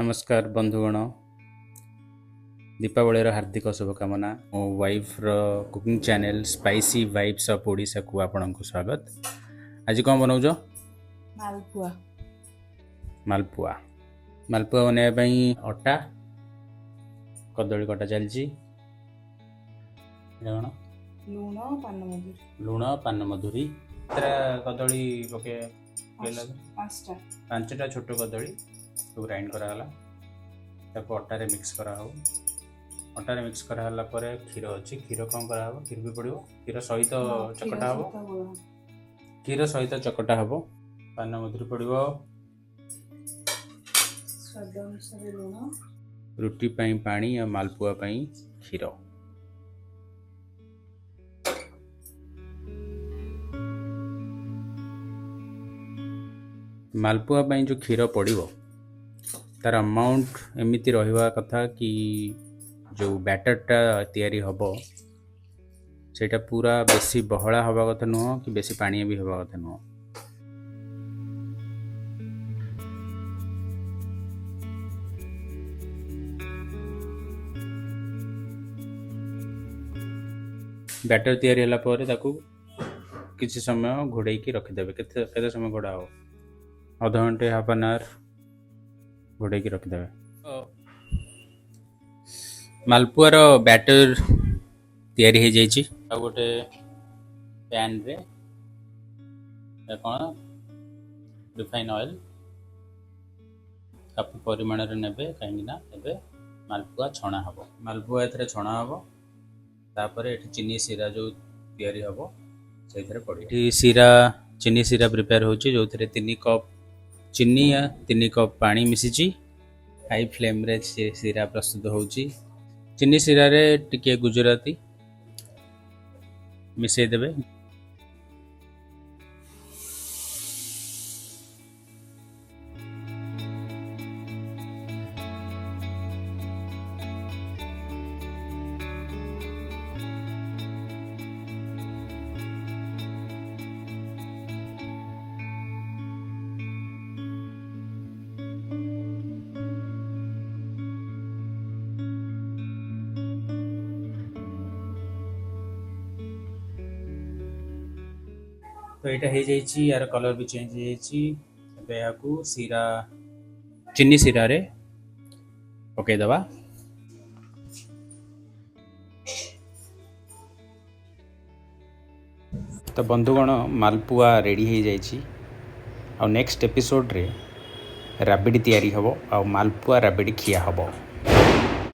ନମସ୍କାର ବନ୍ଧୁଗଣ, ଦୀପାବଳିର ହାର୍ଦ୍ଦିକ ଶୁଭକାମନା। ମୋ ୱାଇଫ୍ର cooking channel spicy vibes of ଓଡ଼ିଶାକୁ ଆପଣଙ୍କୁ ସ୍ୱାଗତ। ଆଜି କ'ଣ ବନାଉଛ? ମାଲପୁଆ। ମାଲପୁଆ। ମାଲପୁଆ ବନାଇବା ପାଇଁ ଅଟା, କଦଳୀ କଟା ଚାଲିଛି। ଏଇଟା କ'ଣ? ଲୁଣ, ପାନମଧୁରୀ। ଲୁଣ, ପାନମଧୁରୀ। କେତେଟା କଦଳୀ ପକେଇଲା? 5ଟା। 5ଟା ଛୋଟ କଦଳୀ ସବୁ ଗ୍ରାଇଣ୍ଡ କରାଗଲା। ତାକୁ ଅଟାରେ ମିକ୍ସ କରାହେବ। ଅଟାରେ ମିକ୍ସ କରାହେଲା ପରେ କ୍ଷୀର ଅଛି। କ୍ଷୀର କ'ଣ କରାହେବ? କ୍ଷୀର ବି ପଡ଼ିବ। କ୍ଷୀର ସହିତ ଚକଟା ହେବ। କ୍ଷୀର ସହିତ ଚକଟା ହେବ। ପାନମଧୁରୀ ପଡ଼ିବ। ସ୍ୱାଦ ଅନୁସାରେ ଲୁଣ। ରୁଟି ପାଇଁ ପାଣି ଆଉ ମାଲପୁଆ ପାଇଁ କ୍ଷୀର। ମାଲପୁଆ ପାଇଁ ଯେଉଁ କ୍ଷୀର ପଡ଼ିବ, ତାର ଆମାଉଣ୍ଟ ଏମିତି ରହିବା କଥା କି ଯେଉଁ ବ୍ୟାଟରଟା ତିଆରି ହେବ, ସେଇଟା ପୁରା ବେଶୀ ବହଳା ହେବା କଥା ନୁହଁ କି ବେଶୀ ପାଣିଆ ବି ହେବା କଥା ନୁହଁ। ବ୍ୟାଟର ତିଆରି ହେଲା ପରେ ତାକୁ କିଛି ସମୟ ଘୋଡ଼େଇକି ରଖିଦେବେ। କେତେ କେତେ ସମୟ ଘୋଡ଼ା ହେବ? ଅଧଘଣ୍ଟେ, ହାଫ୍ ଆନ୍ ଆୱାର ଘୋଡ଼େଇକି ରଖିଦେବେ। ମାଲପୁଆର ବ୍ୟାଟର ତିଆରି ହେଇଯାଇଛି। ଆଉ ଗୋଟେ ପ୍ୟାନ୍ରେ କ'ଣ ରିଫାଇନ୍ ଅଏଲ୍ କାଫି ପରିମାଣରେ ନେବେ, କାହିଁକି ନା ଏବେ ମାଲପୁଆ ଛଣା ହେବ। ମାଲପୁଆ ଏଥିରେ ଛଣା ହେବ। ତାପରେ ଏଠି ଚିନି ଶିରା ଯେଉଁ ତିଆରି ହେବ, ସେଇଥିରେ ପଡ଼ିବ। ଏଠି ଶିରା, ଚିନି ଶିରା ପ୍ରିପେୟାର ହେଉଛି, ଯେଉଁଥିରେ 3 କପ୍ ଚିନି, 3 କପ୍ ପାଣି ମିଶିଛି। ହାଇ ଫ୍ଲେମ୍ରେ ଶିରା ପ୍ରସ୍ତୁତ ହେଉଛି। ଚିନି ଶିରାରେ ଟିକେ ଗୁଜୁରାତି ମିଶାଇ ଦେବେ। ତ ଏଇଟା ହେଇଯାଇଛି। ୟାର କଲର୍ ବି ଚେଞ୍ଜ ହେଇଯାଇଛି। ଏବେ ଏହାକୁ ଶିରା, ଚିନି ଶିରାରେ ପକାଇଦେବା। ତ ବନ୍ଧୁଗଣ, ମାଲପୁଆ ରେଡ଼ି ହେଇଯାଇଛି। ଆଉ ନେକ୍ସଟ ଏପିସୋଡ଼ରେ ରାବିଡ଼ି ତିଆରି ହେବ ଆଉ ମାଲପୁଆ ରାବିଡ଼ି ଖିଆ ହେବ।